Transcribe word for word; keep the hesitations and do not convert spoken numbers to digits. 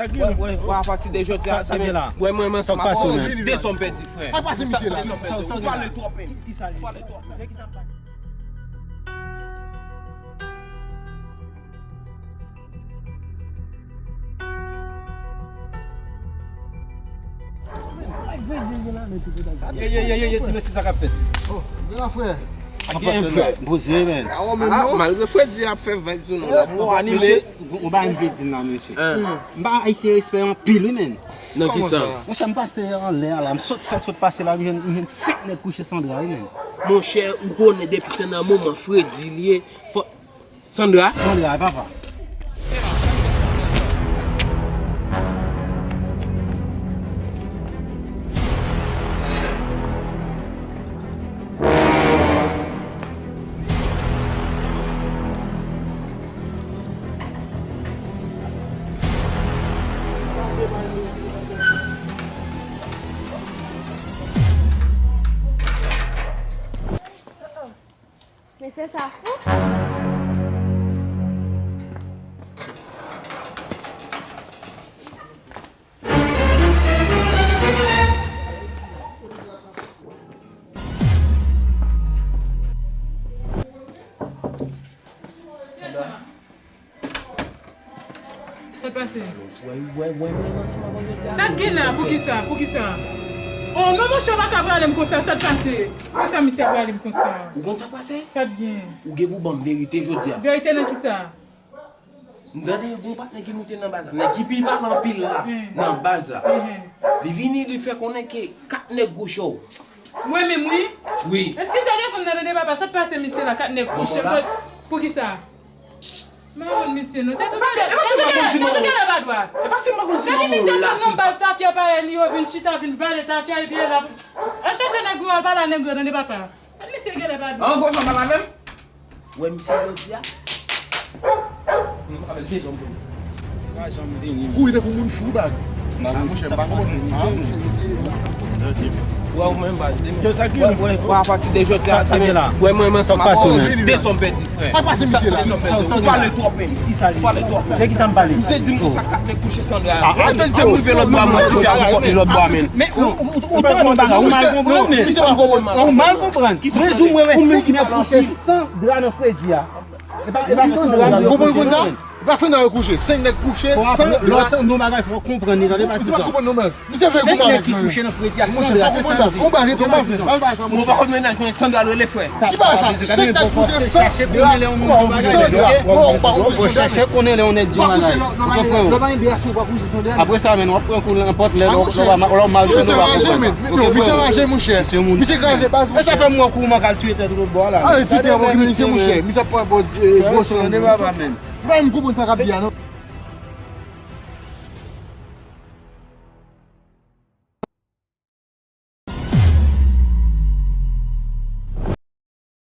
Wè, wè, wè, apati de jodi a, sa, sa gen la. Wè, mwen, mwen, sa k pase w menm? De zòm pèdi, frè. Sa k pase misye la? De zòm pèdi. Ou pale twòp, men. Ou pale twòp, men. Ye, ye, ye, ye, ye, ti mesye, sa k ap fèt? Oh, gen la, frè. Sa k ap pase la? Poze, men. Ah, malgre Fredi ap fè vag sou nou la. Bon, anime. Mesye, bon, ou pa anime di nan, mesye. M ba Ayisyen respè anpil, wi, men. Nan ki sans? Monchè, m pase anlè a la, m sot fèt, sot pase la, m jwenn, m jwenn senk nèg kouche san dra, wi, men. Monchè, ou konnen depi se nan moman Fredi li ye, fò, Sandra? Sandra, papa. Mesye sa fou. Sa pase? Wè, wè, wè, wè, wè, se pa bon jodi a. Sa t gen la? Poukisa? Poukisa? Oh, non, monchè, w pa ka prale m konsa. Sa t pase? Poukisa misye prale m konsa? Ou konn sa k pase? Sa t gen? Ou gen pou ban m verite jodi a. Verite nan kisa? M tande gon patnè ki moute nan baz la. Nèg ki pi pale anpil la, nan baz la. Li vini, li fè konnen ke kat nèg kouche w. Mwen menm, wi? Wi. Eskize telefòn nan, tande papa, sa t pase misye la, kat nèg kouche. Poukisa? Mawon misye non. Tèt ou gade, tèt ou gade pa dwat. Gade misye sot nan baz tafya parèy li yo vin chita, vin vale tafya, epi la, al chèche nèg yo, al pale a nèg yo, tande papa. Gade misye genlè pa dwat. An gwo sa w pale avè m? Wè misye jodi a. Nou avè l de zòm polis. Se pa janm vini. Kouri tankou moun fou, baz. Ah, monchè, m pa konprann. Ah, monchè, misye. Wè ou menm, baz. Yo, sa ki wè, wè, wè, apati de jodi a, sa gen la. Wè mwen, mwen, sa k pase w menm? De zòm pèdi, frè. Sa k pase misye la? Ou pale twòp, men. Ou pale twòp, men. De ki sa m pale? Misye di m konsa, kat nèg kouche san dra. Apre di m rive lòt bò a, mwen di fè avèk lòt bò a, men. Men ou, ou, ou, ou tande yon bagay, ou mal konprann, men. Ou mal konprann. Mwen di w, mwen wè senk nèg kouche san dra nan fredi a. E pa, e pa san dra yo kouche, non, men. E pa san dra yo kouche. Senk nèg kouche san dra. Lè w tande yon bagay, fò w konprann li, tande pati sa. Ou pa konprann non, men. Misye fè senk nèg ki kouche nan fredi a, san dra, se sa m di. Ou pa konn mennaj mwen, san dra l rele, frè. Ki bagay sa? Senk nèg kouche san dra. San dra. Ou pa konn mennaj mwen. Chèche konnen lè yon nèg di yon bagay. Ou konprann? Apre sa, men, w ap pran kou nan pòt lè, lè w mal konprann, w ap konprann. Misye anraje, monchè. Misye kraze baz, monchè. E sa fè m wè kouman k al tiye tèt lòt bò a la. Arete tèt, misye, monchè. Misye ap pran pòz, eh, gwo san. Ou pa menm konprann sa k ap di a, non.